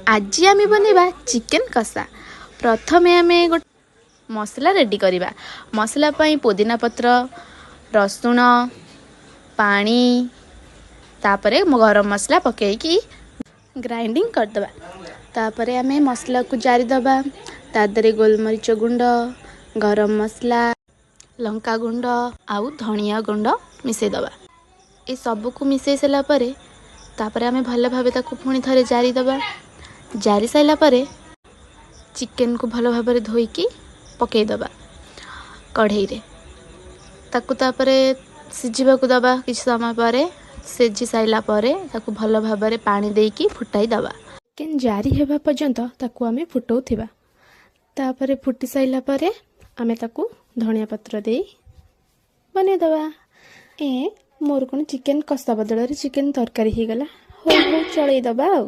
ଆଜି ଆମେ ବନେଇବା ଚିକେନ୍ କଷା। ପ୍ରଥମେ ଆମେ ଗୋଟେ ମସଲା ରେଡ଼ି କରିବା। ମସଲା ପାଇଁ ପୋଦିନା ପତ୍ର, ରସୁଣ, ପାଣି, ତାପରେ ଗରମ ମସଲା ପକାଇକି ଗ୍ରାଇଣ୍ଡିଙ୍ଗ କରିଦେବା। ତାପରେ ଆମେ ମସଲାକୁ ଜାରିଦେବା। ତା ଦେହରେ ଗୋଲମରିଚ ଗୁଣ୍ଡ, ଗରମ ମସଲା, ଲଙ୍କା ଗୁଣ୍ଡ ଆଉ ଧନିଆ ଗୁଣ୍ଡ ମିଶାଇଦେବା। ଏ ସବୁକୁ ମିଶାଇ ସାରିଲା ପରେ ତାପରେ ଆମେ ଭଲ ଭାବେ ତାକୁ ପୁଣି ଥରେ ଜାରିଦେବା। ଜାରି ସାରିଲା ପରେ ଚିକେନକୁ ଭଲ ଭାବରେ ଧୋଇକି ପକାଇଦେବା କଢ଼େଇରେ। ତାକୁ ତାପରେ ସିଝିବାକୁ ଦେବା। କିଛି ସମୟ ପରେ ସିଝି ସାରିଲା ପରେ ତାକୁ ଭଲ ଭାବରେ ପାଣି ଦେଇକି ଫୁଟାଇ ଦେବା। ଚିକେନ ଜାରି ହେବା ପର୍ଯ୍ୟନ୍ତ ତାକୁ ଆମେ ଫୁଟାଉଥିବା। ତାପରେ ଫୁଟି ସାରିଲା ପରେ ଆମେ ତାକୁ ଧନିଆ ପତ୍ର ଦେଇ ବନେଇଦେବା। ଏ ମୋର କ'ଣ ଚିକେନ କଷା ବଦଳରେ ଚିକେନ ତରକାରୀ ହେଇଗଲା। ହଉ ହଉ, ଚଳେଇଦେବା ଆଉ।